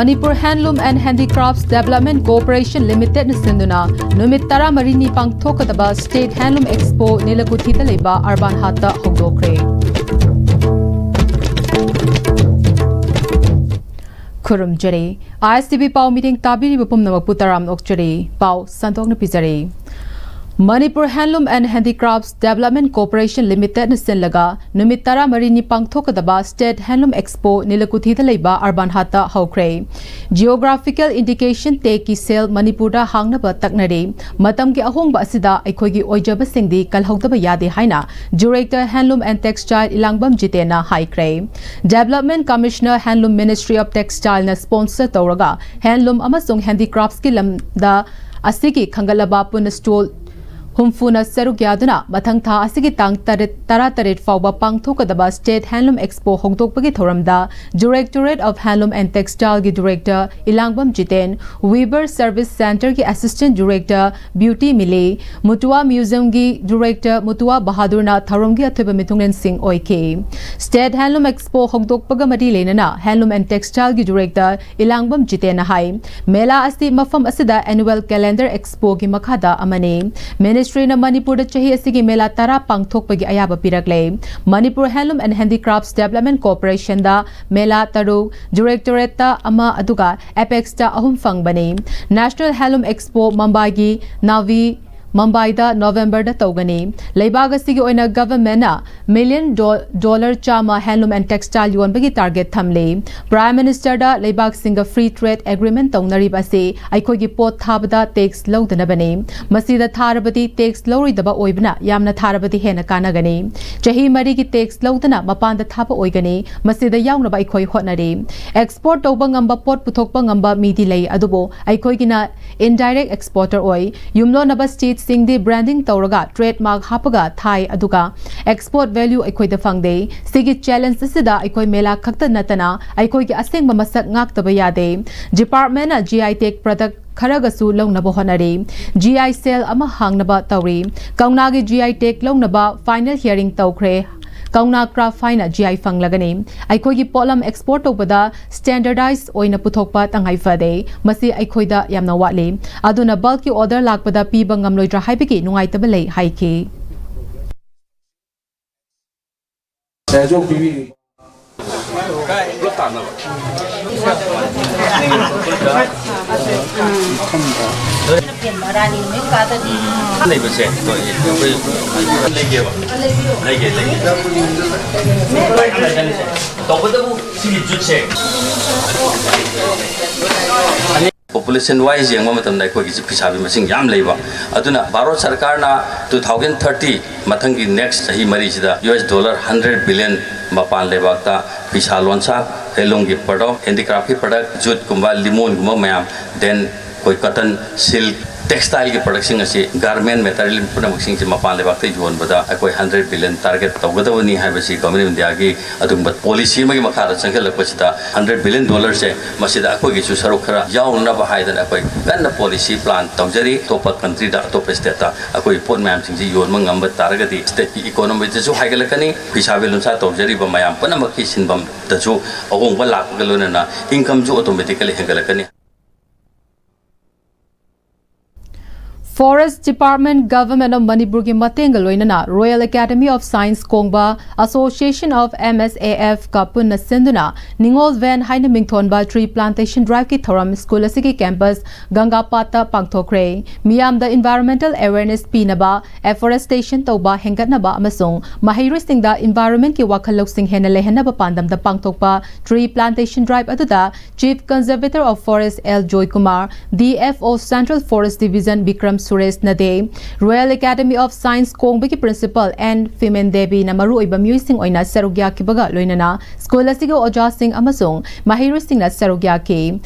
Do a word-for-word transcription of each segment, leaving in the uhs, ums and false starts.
Manipur Handloom and Handicrafts Development Corporation Limited ꯅ ꯁꯤꯟꯗꯨꯅ ꯅꯨꯃꯤꯠ ꯇꯔꯥꯃꯔꯤꯅꯤ ꯄꯥꯡꯊꯣꯛꯀꯗꯕ State Handloom Expo ꯅꯤꯂꯀꯨꯊꯤꯗ ꯂꯩꯕ ꯑꯔꯕꯥꯟ ꯍꯥꯠꯇ ꯍꯧꯗꯣꯛꯈ꯭ꯔꯦ꯫ ꯈꯨꯔꯨꯝꯖꯔꯤ꯫ ISTV ꯄꯥꯎ ꯃꯤꯠꯌꯦꯡ ꯇꯥꯕꯤꯔꯤꯕ ꯄꯨꯝꯅꯃꯛꯄꯨ ꯇꯔꯥꯝꯅ ꯑꯣꯛꯆꯔꯤ꯫ ꯄꯥꯎ ꯁꯟꯗꯣꯛꯅ ꯄꯤꯖꯔꯤ꯫ Manipur Handloom and Handicrafts Development Corporation Limited ꯅ ꯁꯤꯜꯂꯒ ꯅꯨꯃꯤꯠ ꯇꯔꯥꯃꯔꯤꯅꯤ ꯄꯥꯡꯊꯣꯛꯀꯗꯕ State Handloom Expo ꯅꯤꯂꯀꯨꯊꯤꯗ ꯂꯩꯕ ꯑꯔꯕꯥꯟ ꯍꯥꯠꯇ ꯍꯧꯈ꯭ꯔꯦ꯫ Geographical Indication Tag ꯀꯤ ꯁꯦꯜ ꯃꯅꯤꯄꯨꯔꯗ ꯍꯥꯡꯅꯕ ꯇꯛꯅꯔꯤ꯫ ꯃꯇꯝꯒꯤ ꯑꯍꯣꯡꯕ ꯑꯁꯤꯗ ꯑꯩꯈꯣꯏꯒꯤ ꯑꯣꯏꯖꯕꯁꯤꯡꯗꯤ ꯀꯜꯍꯧꯗꯕ ꯌꯥꯗꯦ ꯍꯥꯏꯅ Director Handloom and Textile ꯏꯂꯥꯡꯕꯝ ꯖꯤꯇꯦꯟꯅ ꯍꯥꯏꯈ꯭ꯔꯦ꯫ Development Commissioner Handloom Ministry of Textile ꯅ sponsor ꯇꯧꯔꯒ handloom ꯑꯃꯁꯨꯡ handicrafts ꯀꯤ ꯂꯝꯗ ꯑꯁꯤꯒꯤ ꯈꯟꯒꯠꯂꯕ ꯄꯨꯟꯅ stall ꯍꯨꯝꯐꯨꯅ ꯁꯔꯨꯛ ꯌꯥꯗꯨꯅ ꯃꯊꯪ ꯊꯥ ꯑꯁꯤꯒꯤ ꯇꯥꯡ ꯇꯔꯦꯠ, ꯇꯔꯥꯇꯔꯦꯠ ꯐꯥꯎꯕ ꯄꯥꯡꯊꯣꯛꯀꯗꯕ State Handloom Expo ꯍꯧꯗꯣꯛꯄꯒꯤ ꯊꯧꯔꯝꯗ Directorate of Handloom and Textile ꯒꯤ Director Ilangbam Jiten, Weaver Service Centre ꯒꯤ Assistant Director ꯕ꯭ꯌꯨꯇꯤ ꯃꯤꯂꯦ, ꯃꯨꯇꯨꯋꯥ Museum ꯒꯤ Director ꯃꯨꯇꯨꯋꯥ ꯕꯍꯥꯗꯨꯔꯅ ꯊꯧꯔꯝꯒꯤ ꯑꯊꯣꯏꯕ ꯃꯤꯊꯨꯡꯂꯦꯟꯁꯤꯡ ꯑꯣꯏꯈꯤ꯫ State Handloom Expo ꯍꯧꯗꯣꯛꯄꯒ ꯃꯔꯤ ꯂꯩꯅꯅ Handloom and Textile ꯒꯤ Director ꯏꯂꯥꯡꯕꯝ ꯖꯤꯇꯦꯟꯅ ꯍꯥꯏ, ꯃꯦꯂꯥ ꯑꯁꯤ ꯃꯐꯝ ꯑꯁꯤꯗ Annual Calendar Expo ꯒꯤ ꯃꯈꯥꯗ ꯑꯃꯅꯤ꯫ Ministry ꯅ ꯃꯅꯤꯄꯨꯔꯗ ꯆꯍꯤ ꯑꯁꯤꯒꯤ ꯃꯦꯂꯥ ꯇꯔꯥ ꯄꯥꯡꯊꯣꯛꯄꯒꯤ ꯑꯌꯥꯕ ꯄꯤꯔꯛꯂꯦ꯫ Manipur Handloom and Handicrafts Development Corporation ꯗ ꯃꯦꯂꯥ ꯇꯔꯨꯛ, Directorate ꯇ ꯑꯃ, ꯑꯗꯨꯒ Apex ꯇ ꯑꯍꯨꯝ ꯐꯪꯕꯅꯤ꯫ National Handloom Expo ꯃꯨꯝꯕꯥꯏꯒꯤ ꯅꯥꯚꯤ ꯃꯨꯝꯕꯥꯏꯗ November ꯗ ꯇꯧꯒꯅꯤ꯫ ꯂꯩꯕꯥꯛ ꯑꯁꯤꯒꯤ ꯑꯣꯏꯅ government ꯅ million dollar ꯆꯥꯝꯃ handloom and textile ꯌꯣꯟꯕꯒꯤ target ꯊꯝꯂꯤ꯫ Prime Minister ꯗ ꯂꯩꯕꯥꯛꯁꯤꯡꯒ free trade agreement ꯇꯧꯅꯔꯤꯕ ꯑꯁꯤ ꯑꯩꯈꯣꯏꯒꯤ ꯄꯣꯠ ꯊꯥꯕꯗ tax ꯂꯧꯗꯅꯕꯅꯤ꯫ ꯃꯁꯤꯗ ꯊꯥꯔꯕꯗꯤ tax ꯂꯧꯔꯣꯏꯗꯕ ꯑꯣꯏꯕꯅ ꯌꯥꯝꯅ ꯊꯥꯔꯕꯗꯤ ꯍꯦꯟꯅ ꯀꯥꯟꯅꯒꯅꯤ꯫ ꯆꯍꯤ ꯃꯔꯤꯒꯤ tax ꯂꯧꯗꯅ ꯃꯄꯥꯟꯗ ꯊꯥꯕ ꯑꯣꯏꯒꯅꯤ꯫ ꯃꯁꯤꯗ ꯌꯥꯎꯅꯕ ꯑꯩꯈꯣꯏ ꯍꯣꯠꯅꯔꯤ꯫ Export ꯇꯧꯕ ꯉꯝꯕ, ꯄꯣꯠ ꯄꯨꯊꯣꯛꯄ ꯉꯝꯕ ꯃꯤꯗꯤ ꯂꯩ, ꯑꯗꯨꯕꯨ ꯑꯩꯈꯣꯏꯒꯤꯅ indirect exporter ꯑꯣꯏ꯫ ꯌꯨꯝꯂꯣꯟꯅꯕ stateꯁꯤꯡꯗꯤ branding ꯇꯧꯔꯒ trademark ꯍꯥꯞꯄꯒ ꯊꯥꯏ, ꯑꯗꯨꯒ export value ꯑꯩꯈꯣꯏꯗ ꯐꯪꯗꯦ꯫ ꯁꯤꯒꯤ challenge ꯑꯁꯤꯗ ꯑꯩꯈꯣꯏ ꯃꯦꯂꯥ ꯈꯛꯇ ꯅꯠꯇꯅ ꯑꯩꯈꯣꯏꯒꯤ ꯑꯁꯦꯡꯕ ꯃꯁꯛ ꯉꯥꯛꯇꯕ ꯌꯥꯗꯦ꯫ Department ꯅ GI tag product ꯈꯔꯒꯁꯨ ꯂꯧꯅꯕ ꯍꯣꯠꯅꯔꯤ꯫ GI cell ꯑꯃ ꯍꯥꯡꯅꯕ ꯇꯧꯔꯤ꯫ ꯀꯧꯅꯥꯒꯤ GI tag ꯂꯧꯅꯕ final hearing ꯇꯧꯈ꯭ꯔꯦ꯫ ꯀꯧꯅꯥ ꯀ꯭ꯔꯥꯐ ꯍꯥꯏꯅ ꯖꯤ ꯑꯥꯏ ꯐꯪꯂꯒꯅꯤ꯫ ꯑꯩꯈꯣꯏꯒꯤ ꯄꯣꯠꯂꯝ ꯑꯦꯛꯁꯄꯣꯔꯠ ꯇꯧꯕꯗ ꯁ꯭ꯇꯦꯟꯗꯔꯗꯥꯏꯖ ꯑꯣꯏꯅ ꯄꯨꯊꯣꯛꯄ ꯇꯉꯥꯏ ꯐꯗꯦ꯫ ꯃꯁꯤ ꯑꯩꯈꯣꯏꯗ ꯌꯥꯝꯅ ꯋꯥꯠꯂꯤ꯫ ꯑꯗꯨꯅ ꯕꯜꯛꯀꯤ ꯑꯣꯔꯗꯔ ꯂꯥꯛꯄꯗ ꯄꯤꯕ ꯉꯝꯂꯣꯏꯗ꯭ꯔꯥ ꯍꯥꯏꯕꯒꯤ ꯅꯨꯡꯉꯥꯏꯇꯕ ꯂꯩ ꯍꯥꯏꯈꯤ꯫ ꯂꯩꯕꯁꯦ ꯑꯩꯈꯣꯏ ꯂꯩꯒꯦꯕ꯫ ꯂꯩꯒꯦ, ꯂꯩꯒꯦ꯫ ꯇꯧꯕꯇꯕꯨ ꯁꯤꯒꯤ ꯖꯨꯠꯁꯦ꯫ Population wise ꯌꯦꯡꯕ ꯃꯇꯝꯗ ꯑꯩꯈꯣꯏꯒꯤꯁꯤ ꯐꯤꯁꯥꯕꯤ ꯃꯁꯤꯡ ꯌꯥꯝ ꯂꯩꯕ꯫ ꯑꯗꯨꯅ ꯚꯥꯔꯠ ꯁꯔꯀꯥꯔꯅ two thousand thirty, ꯃꯊꯪꯒꯤ next ꯆꯍꯤ ꯃꯔꯤꯁꯤꯗ U S dollar hundred billion ꯃꯄꯥꯟ ꯂꯩꯕꯥꯛꯇ ꯐꯤꯁꯥ ꯂꯣꯟꯁꯥ, handloomꯒꯤ product, handicraftꯀꯤ product, jute ꯀꯨꯝꯕ, ꯂꯤꯃꯣꯟꯒꯨꯝꯕ ꯃꯌꯥꯝ, then ꯑꯩꯈꯣꯏ cotton, silk, textileꯒꯤ productꯁꯤꯡ ꯑꯁꯤ, garment material ꯄꯨꯝꯅꯃꯛꯁꯤꯡꯁꯤ ꯃꯄꯥꯟ ꯂꯩꯕꯥꯛꯇ ꯌꯣꯟꯕꯗ ꯑꯩꯈꯣꯏ hundred billion target ꯇꯧꯒꯗꯕꯅꯤ ꯍꯥꯏꯕꯁꯤ Government of Indiaꯒꯤ ꯑꯗꯨꯒꯨꯝꯕ policy ꯑꯃꯒꯤ ꯃꯈꯥꯗ ꯆꯪꯁꯤꯜꯂꯛꯄꯁꯤꯗ, hundred billion dollarꯁꯦ ꯃꯁꯤꯗ ꯑꯩꯈꯣꯏꯒꯤꯁꯨ ꯁꯔꯨꯛ ꯈꯔ ꯌꯥꯎꯅꯅꯕ ꯍꯥꯏꯗꯅ ꯑꯩꯈꯣꯏ ꯀꯟꯅ policy plan ꯇꯧꯖꯔꯤ꯫ ꯑꯇꯣꯞꯄ countryꯗ, ꯑꯇꯣꯞꯄ stateꯇ ꯑꯩꯈꯣꯏ ꯄꯣꯠ ꯃꯌꯥꯝꯁꯤꯡꯁꯤ ꯌꯣꯟꯕ ꯉꯝꯕ ꯇꯥꯔꯒꯗꯤ stateꯀꯤ economyꯗꯁꯨ ꯍꯥꯏꯒꯠꯂꯛꯀꯅꯤ, ꯐꯤꯁꯥꯕꯤ ꯂꯣꯟꯁꯥ ꯇꯧꯖꯔꯤꯕ ꯃꯌꯥꯝ ꯄꯨꯝꯅꯃꯛꯀꯤ ꯁꯤꯟꯐꯝꯗꯁꯨ ꯑꯍꯣꯡꯕ ꯂꯥꯛꯄꯒ ꯂꯣꯏꯅꯅ incomeꯁꯨ automatically ꯍꯦꯟꯒꯠꯂꯛꯀꯅꯤ꯫ Forest Department, Government of ꯃꯅꯤꯄꯨꯔꯒꯤ ꯃꯇꯦꯡꯒ ꯂꯣꯏꯅꯅ Royal Academy of Science ꯀꯣꯡꯕ, Association of M S A Fꯀ ꯄꯨꯟꯅ ꯁꯤꯟꯗꯨꯅ ꯅꯤꯉꯣꯜ ꯚꯦꯟ ꯍꯥꯏꯅ ꯃꯤꯡꯊꯣꯟꯕ tree plantation driveꯀꯤ ꯊꯧꯔꯝ ꯁ꯭ꯀꯨꯜ ꯑꯁꯤꯒꯤ campus ꯒꯪꯒꯥꯄꯥꯠꯇ ꯄꯥꯡꯊꯣꯛꯈ꯭ꯔꯦ꯫ ꯃꯤꯌꯥꯝꯗ environmental awareness ꯄꯤꯅꯕ, afforestation ꯇꯧꯕ ꯍꯦꯟꯒꯠꯅꯕ ꯑꯃꯁꯨꯡ ꯃꯍꯩꯔꯣꯏꯁꯤꯡꯗ environmentꯀꯤ ꯋꯥꯈꯜ ꯂꯧꯁꯤꯡ ꯍꯦꯟꯅ ꯂꯩꯍꯟꯅꯕ ꯄꯥꯟꯗꯝꯗ ꯄꯥꯡꯊꯣꯛꯄ tree plantation drive ꯑꯗꯨꯗ Chief Conservator of Forest L Joykumar, D F O Central Forest Division Bikram Suresh ꯅꯗꯦ, Royal Academy of Science ꯀꯣꯡꯕꯒꯤ Principal N ꯐꯤꯃꯦꯟ ꯗꯦꯕꯤꯅ ꯃꯔꯨꯑꯣꯏꯕ ꯃꯤꯑꯣꯏꯁꯤꯡ ꯑꯣꯏꯅ ꯁꯔꯨꯛ ꯌꯥꯈꯤꯕꯒ ꯂꯣꯏꯅꯅ ꯁ꯭ꯀꯨꯜ ꯑꯁꯤꯒꯤ ꯑꯣꯖꯥꯁꯤꯡ ꯑꯃꯁꯨꯡ ꯃꯍꯩꯔꯣꯏꯁꯤꯡꯅ ꯁꯔꯨꯛ ꯌꯥꯈꯤ꯫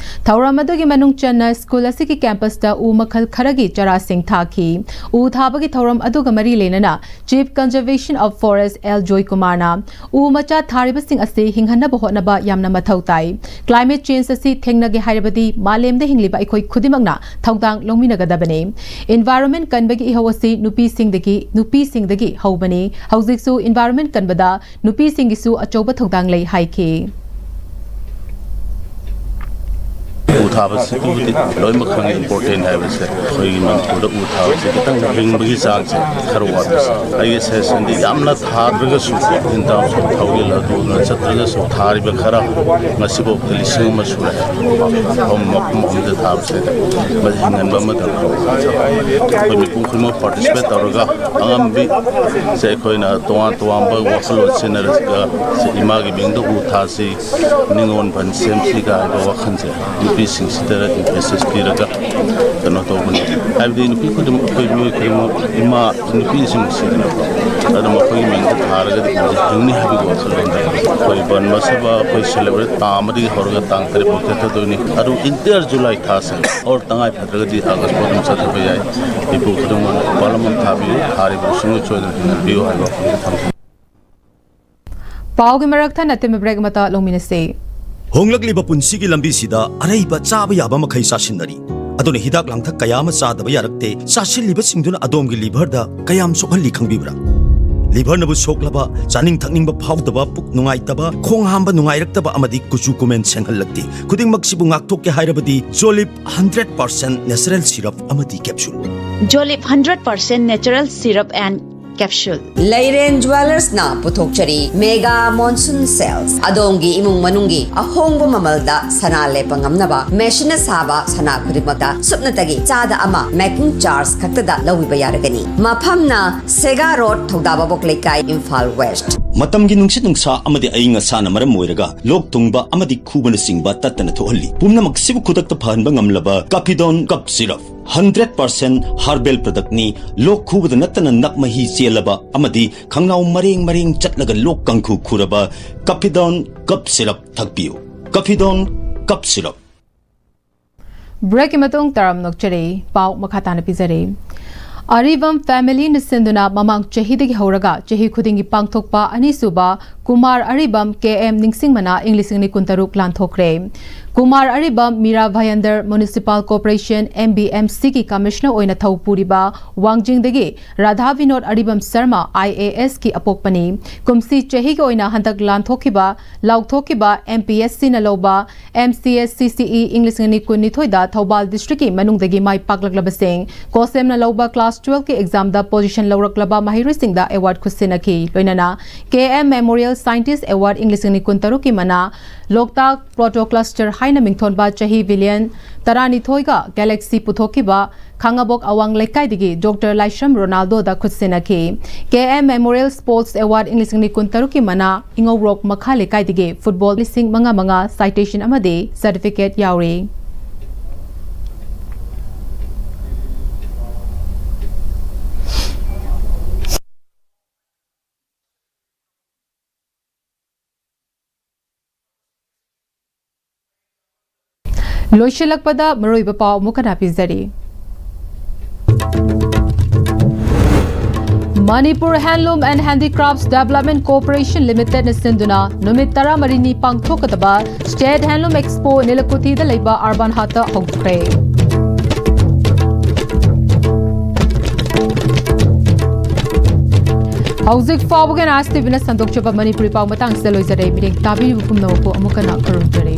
ꯊꯧꯔꯝ ꯑꯗꯨꯒꯤ ꯃꯅꯨꯡ ꯆꯟꯅ ꯁ꯭ꯀꯨꯜ ꯑꯁꯤꯒꯤ campusꯇ ꯎ ꯃꯈꯜ ꯈꯔꯒꯤ ꯆꯔꯥꯁꯤꯡ ꯊꯥꯈꯤ꯫ ꯎ ꯊꯥꯕꯒꯤ ꯊꯧꯔꯝ ꯑꯗꯨꯒ ꯃꯔꯤ ꯂꯩꯅꯅ Chief Conservation of Forest L ꯖꯣꯏꯀꯨꯃꯥꯔꯅ ꯎ ꯃꯆꯥ ꯊꯥꯔꯤꯕꯁꯤꯡ ꯑꯁꯤ ꯍꯤꯡꯍꯟꯅꯕ ꯍꯣꯠꯅꯕ ꯌꯥꯝꯅ ꯃꯊꯧ ꯇꯥꯏ꯫ Climate change ꯑꯁꯤ ꯊꯦꯡꯅꯒꯦ ꯍꯥꯏꯔꯕꯗꯤ ꯃꯥꯂꯦꯝꯗ ꯍꯤꯡꯂꯤꯕ ꯑꯩꯈꯣꯏ ꯈꯨꯗꯤꯡꯃꯛꯅ ꯊꯧꯗꯥꯡ ꯂꯧꯃꯤꯟꯅꯒꯗꯕꯅꯤ꯫ Environment ꯀꯟꯕꯒꯤ ꯏꯍꯧ ꯑꯁꯤ ꯅꯨꯄꯤꯁꯤꯡꯗꯒꯤ ꯅꯨꯄꯤꯁꯤꯡꯗꯒꯤ ꯍꯧꯕꯅꯤ꯫ ꯍꯧꯖꯤꯛꯁꯨ environment ꯀꯟꯕꯗ ꯅꯨꯄꯤꯁꯤꯡꯒꯤꯁꯨ ꯑꯆꯧꯕ ꯊꯧꯗꯥꯡ ꯂꯩ ꯍꯥꯏꯈꯤ꯫ ꯎ ꯊꯥꯕꯁꯤꯕꯨꯗꯤ ꯂꯣꯏꯅꯃꯛ ꯈꯪꯉꯤ, important ꯍꯥꯏꯕꯁꯦ꯫ ꯑꯩꯈꯣꯏꯒꯤ ꯃꯅꯤꯄꯨꯔꯗ ꯎ ꯊꯥꯕꯁꯦ ꯈꯤꯇꯪ ꯍꯤꯡꯕꯒꯤ ꯆꯥꯡꯁꯦ ꯈꯔ ꯋꯥꯠꯄꯁꯦ꯫ ꯑꯩꯒꯤ suggestionꯗꯤ ꯌꯥꯝꯅ ꯊꯥꯗ꯭ꯔꯒꯁꯨ, in terms of ꯊꯥꯎꯒꯤ ꯂꯗꯨꯅ ꯆꯠꯇ꯭ꯔꯒꯁꯨ, ꯊꯥꯔꯤꯕ ꯈꯔ ꯉꯁꯤꯐꯥꯎꯗ ꯂꯤꯁꯤꯡ ꯑꯃ ꯁꯨꯔꯦ꯫ ꯃꯐꯝ ꯃꯐꯝ ꯑꯃꯗ ꯊꯥꯕꯁꯦ ꯃꯁꯤ ꯍꯤꯡꯍꯟꯕ ꯑꯃ ꯗꯔꯀꯥꯔ ꯑꯣꯏ꯫ ꯑꯩꯈꯣꯏ ꯃꯤꯄꯨꯝ ꯈꯨꯗꯤꯡꯃꯛ participate ꯇꯧꯔꯒ ꯑꯉꯝꯕꯤꯁꯦ ꯑꯩꯈꯣꯏꯅ ꯇꯣꯉꯥꯟ ꯇꯣꯉꯥꯟꯕ ꯋꯥꯈꯜꯂꯣꯟ ꯁꯤꯖꯤꯟꯅꯔꯒ ꯏꯃꯥꯒꯤ ꯃꯤꯡꯗ ꯎ ꯊꯥꯁꯤ, ꯅꯤꯉꯣꯜ ꯐꯟ ꯁꯦꯝꯁꯤ ꯀꯥꯏꯕ ꯋꯥꯈꯜꯁꯦ ꯅꯨꯄꯤꯁꯤꯡꯁꯤꯗ emphasis ꯄꯤꯔꯒ ꯀꯩꯅꯣ ꯇꯧꯕꯅꯤ꯫ ꯍꯥꯏꯕꯗꯤ ꯅꯨꯄꯤ ꯈꯨꯗꯤꯡꯃꯛ, ꯑꯩꯈꯣꯏ ꯃꯤꯑꯣꯏ ꯈꯨꯗꯤꯡꯃꯛ ꯏꯃꯥ, ꯅꯨꯄꯤꯁꯤꯡꯁꯤꯗꯅꯀꯣ꯫ ꯑꯗꯨꯅ ꯃꯈꯣꯏꯒꯤ ꯃꯤꯡꯗ ꯊꯥꯔꯒꯗꯤ ꯎꯁꯦ ꯍꯤꯡꯅꯤ ꯍꯥꯏꯕꯒꯤ ꯋꯥꯈꯜꯂꯣꯟꯗ ꯑꯩꯈꯣꯏ ꯕꯟ ꯃꯁꯕ ꯑꯩꯈꯣꯏ celebrate ꯇꯥꯡ ꯑꯃꯗꯒꯤ ꯍꯧꯔꯒ ꯇꯥꯡ ꯇꯔꯦꯠ ꯐꯥꯎ ꯆꯠꯊꯗꯣꯏꯅꯤ꯫ ꯑꯗꯨ entire July ꯊꯥꯁꯦ, or ꯇꯉꯥꯏ ꯐꯗ꯭ꯔꯒꯗꯤ August ꯐꯥꯎ ꯑꯗꯨꯝ ꯆꯠꯊꯕ ꯌꯥꯏ꯫ ꯃꯤꯄꯨꯝ ꯈꯨꯗꯤꯡꯃꯛꯅ ꯄꯥꯂꯝ ꯑꯃ ꯊꯥꯕꯤꯌꯨ, ꯊꯥꯔꯤꯕ ꯁꯨꯡꯁꯣꯏ ꯁꯣꯏꯗꯅ ꯍꯤꯡꯍꯟꯕꯤꯌꯨ ꯍꯥꯏꯕ ꯋꯥꯐꯝꯁꯦ ꯊꯝꯖꯒꯦ꯫ ꯄꯥꯎꯒꯤ ꯃꯔꯛ ꯊꯠꯅ ꯑꯇꯦꯟꯕ break ꯑꯃꯇ ꯂꯧꯃꯤꯟꯅꯁꯤ꯫ ꯍꯣꯡꯂꯛꯂꯤꯕ ꯄꯨꯟꯁꯤꯒꯤ ꯂꯝꯕꯤꯁꯤꯗ ꯑꯔꯩꯕ ꯆꯥꯕ ꯌꯥꯕ ꯃꯈꯩ ꯆꯥꯁꯤꯟꯅꯔꯤ꯫ ꯑꯗꯨꯅ ꯍꯤꯗꯥꯛ ꯂꯥꯡꯊꯛ ꯀꯌꯥ ꯑꯃ ꯆꯥꯗꯕ ꯌꯥꯔꯛꯇꯦ꯫ ꯆꯥꯁꯤꯜꯂꯤꯕꯁꯤꯡꯗꯨꯅ ꯑꯗꯣꯝꯒꯤ liverꯗ ꯀꯌꯥꯝ ꯁꯣꯛꯍꯜꯂꯤ ꯈꯪꯕꯤꯕ꯭ꯔꯥ? Liverꯅꯕꯨ ꯁꯣꯛꯂꯕ, ꯆꯥꯅꯤꯡ ꯊꯛꯅꯤꯡꯕ ꯐꯥꯎꯗꯕ, ꯄꯨꯛ ꯅꯨꯡꯉꯥꯏꯇꯕ, ꯈꯣꯡ ꯍꯥꯝꯕ ꯅꯨꯡꯉꯥꯏꯔꯛꯇꯕ ꯑꯃꯗꯤ ꯀꯨꯆꯨ ꯀꯨꯃꯦꯟ ꯁꯦꯡꯍꯜꯂꯛꯇꯦ꯫ ꯈꯨꯗꯤꯡꯃꯛꯁꯤꯕꯨ ꯉꯥꯛꯊꯣꯛꯀꯦ ꯍꯥꯏꯔꯕꯗꯤ Jolib hundred percent natural syrup ꯑꯃꯗꯤ capsule꯫ Jolib hundred percent natural syrup and capsule. ꯂꯩꯔꯦꯟ ꯖ꯭ꯋꯦꯂꯔꯁꯅ ꯄꯨꯊꯣꯛꯆꯔꯤ Mega Monsoon Sales꯫ ꯑꯗꯣꯝꯒꯤ ꯏꯃꯨꯡ ꯃꯅꯨꯡꯒꯤ ꯑꯍꯣꯡꯕ ꯃꯃꯜꯗ ꯁꯅꯥ ꯂꯦꯞꯄ ꯉꯝꯅꯕ ꯃꯦꯁꯤꯟꯅ ꯁꯥꯕ ꯁꯅꯥ ꯈꯨꯗꯤꯡꯃꯛꯇ ꯁꯨꯞꯅꯇꯒꯤ ꯆꯥꯗ ꯑꯃ making charge ꯈꯛꯇꯗ ꯂꯧꯕꯤꯕ ꯌꯥꯔꯒꯅꯤ꯫ ꯃꯐꯝꯅ ꯁꯦꯒꯥ ꯔꯣꯗ, ꯊꯧꯗꯥꯕꯕꯣꯛ ꯂꯩꯀꯥꯏ, ꯏꯝꯐꯥꯜ ꯋꯦꯁ꯭ꯠ꯫ ꯃꯇꯝꯒꯤ ꯅꯨꯡꯁꯤꯠ ꯅꯨꯡꯁꯥ ꯑꯃꯗꯤ ꯑꯏꯪ ꯑꯁꯥꯅ ꯃꯔꯝ ꯑꯣꯏꯔꯒ ꯂꯣꯛ ꯊꯨꯡꯕ ꯑꯃꯗꯤ ꯈꯨꯕꯅꯆꯤꯡꯕ ꯇꯠꯇꯅ ꯊꯣꯛꯍꯜꯂꯤ꯫ ꯄꯨꯝꯅꯃꯛꯁꯤꯕꯨ ꯈꯨꯗꯛꯇ ꯐꯍꯟꯕ ꯉꯝꯂꯕ Capidon Cup Syrup꯫ Hundred percent herbal productꯅꯤ꯫ ꯂꯣꯛ ꯈꯨꯕꯗ ꯅꯠꯇꯅ ꯅꯞ ꯃꯍꯤ ꯆꯦꯜꯂꯕ ꯑꯃꯗꯤ ꯈꯪꯅꯥꯎ ꯃꯔꯦꯡ ꯃꯔꯦꯡ ꯆꯠꯂꯒ ꯂꯣꯛ ꯀꯥꯡꯈꯨ ꯈꯨꯔꯕ Capidon Cup Syrup ꯊꯛꯄꯤꯌꯨ꯫ Capidon Cup Syrup꯫ Breakꯀꯤ ꯃꯇꯨꯡ ꯇꯔꯥꯝ ꯅꯣꯛꯆꯔꯤ꯫ ꯄꯥꯎ ꯃꯈꯥ ꯇꯥꯅ ꯄꯤꯖꯔꯤ꯫ ꯑꯔꯤꯕꯝ familyꯅ ꯁꯤꯟꯗꯨꯅ ꯃꯃꯥꯡ ꯆꯍꯤꯗꯒꯤ ꯍꯧꯔꯒ ꯆꯍꯤ ꯈꯨꯗꯤꯡꯒꯤ ꯄꯥꯡꯊꯣꯛꯄ ꯑꯅꯤꯁꯨꯕ ꯀꯨꯃꯥꯔ ꯑꯔꯤꯕꯝ ꯀꯦ ꯑꯦꯝ ꯅꯤꯡꯁꯤꯡ ꯃꯅꯥ ꯏꯪ ꯂꯤꯁꯤꯡ ꯑꯅꯤ ꯀꯨꯟꯇꯔꯨꯛ ꯂꯥꯟꯊꯣꯛꯈ꯭ꯔꯦ꯫ ꯀꯨꯃꯥꯔ ꯑꯔꯤꯕꯝ Mira Bhayandar municipal corporation, M B M C ꯒꯤ ꯀꯃꯤꯁꯅꯔ ꯑꯣꯏꯅ ꯊꯧ ꯄꯨꯔꯤꯕ ꯋꯥꯡꯖꯤꯡꯗꯒꯤ ꯔꯥꯙꯥ ꯕꯤꯅꯣꯗ ꯑꯔꯤꯕꯝ ꯁꯔꯃ, I A S ꯀꯤ ꯑꯄꯣꯛꯄꯅꯤ꯫ ꯀꯨꯝꯁꯤ ꯆꯍꯤꯒꯤ ꯑꯣꯏꯅ ꯍꯟꯗꯛ ꯂꯥꯟꯊꯣꯛꯈꯤꯕ, ꯂꯥꯎꯊꯣꯛꯈꯤꯕ M P S C ꯅ ꯂꯧꯕ M C S C C E ꯏꯪ ꯂꯤꯁꯤꯡ ꯑꯅꯤ ꯀꯨꯟꯅꯤꯊꯣꯏꯗ ꯊꯧꯕꯥꯜ ꯗꯤꯁꯇ꯭ꯔꯤꯛꯀꯤ ꯃꯅꯨꯡꯗꯒꯤ ꯃꯥꯏ ꯄꯥꯛꯂꯛꯂꯕꯁꯤꯡ ꯀꯣꯁꯦꯝꯅ ꯂꯧꯕ ꯀ꯭ꯂꯥꯁ ꯇꯨꯋꯦꯜꯐꯀꯤ ꯑꯦꯛꯖꯥꯝꯗ ꯄꯣꯖꯤꯁꯟ ꯂꯧꯔꯛꯂꯕ ꯃꯍꯩꯔꯣꯏꯁꯤꯡꯗ ꯑꯦꯋꯥꯔꯗ ꯈꯨꯠꯁꯤꯟꯅꯈꯤ꯫ ꯂꯣꯏꯅꯅ K M Memorial Scientist Award ꯏꯪ ꯂꯤꯁꯤꯡ ꯑꯅꯤ ꯀꯨꯟꯇꯔꯨꯛꯀꯤ ꯃꯅꯥ ꯂꯣꯛꯇꯥꯛ ꯄ꯭ꯂꯣꯇꯣ ꯀ꯭ꯂꯁꯇꯔ ꯍꯥꯏꯅ ꯃꯤꯡꯊꯣꯟꯕ ꯆꯍꯤ ꯕꯤꯂꯤꯌꯟ ꯇꯔꯥꯅꯤꯊꯣꯏꯒ ꯒꯦꯂꯦꯛꯁꯤ ꯄꯨꯊꯣꯛꯈꯤꯕ ꯈꯥꯉꯕꯣꯛ ꯑꯋꯥꯡ ꯂꯩꯀꯥꯏꯗꯒꯤ ꯗꯣꯛꯇꯔ ꯂꯥꯏꯁ꯭ꯔꯝ ꯔꯣꯅꯥꯜꯗꯣꯗ ꯈꯨꯠꯁꯤꯟꯅꯈꯤ꯫ K M Memorial Sports Award ꯏꯪ ꯂꯤꯁꯤꯡ ꯑꯅꯤ ꯀꯨꯟꯇꯔꯨꯛꯀꯤ ꯃꯅꯥ ꯏꯉꯧꯔꯣꯛ ꯃꯈꯥ ꯂꯩꯀꯥꯏꯗꯒꯤ ꯐꯨꯠꯕꯣꯜ ꯂꯤꯁꯤꯡ ꯃꯉꯥ ꯃꯉꯥ citation ꯑꯃꯗꯤ certificate ꯌꯥꯎꯔꯤ꯫ ꯂꯣꯏꯁꯤꯜꯂꯛꯄꯗ ꯃꯔꯨꯑꯣꯏꯕ ꯄꯥꯎ ꯑꯃꯨꯛ ꯍꯟꯅ ꯄꯤꯖꯔꯤ꯫ Manipur Handloom and Handicrafts Development Corporation Limited ꯅ ꯁꯤꯟꯗꯨꯅ ꯅꯨꯃꯤꯠ ꯇꯔꯥꯃꯔꯤꯅꯤ ꯄꯥꯡꯊꯣꯛꯀꯗꯕ State Handloom Expo ꯅꯤꯂꯀꯨꯊꯤꯗ ꯂꯩꯕ ꯑꯔꯕꯥꯟ ꯍꯥꯠꯇ ꯍꯧꯈ꯭ꯔꯦ꯫ ꯍꯧꯖꯤꯛ ꯐꯥꯎꯕꯒꯤ N I S T V ꯅ ꯁꯟꯗꯣꯛꯆꯕ ꯃꯅꯤꯄꯨꯔꯤ ꯄꯥꯎ ꯃꯇꯥꯡꯁꯤꯗ ꯂꯣꯏꯖꯔꯦ꯫ ꯃꯤꯠꯌꯦꯡ ꯇꯥꯕꯤꯔꯤꯕ ꯄꯨꯝꯅꯃꯛꯄꯨ ꯑꯃꯨꯛ ꯍꯟꯅ ꯈꯨꯔꯨꯝꯖꯔꯤ꯫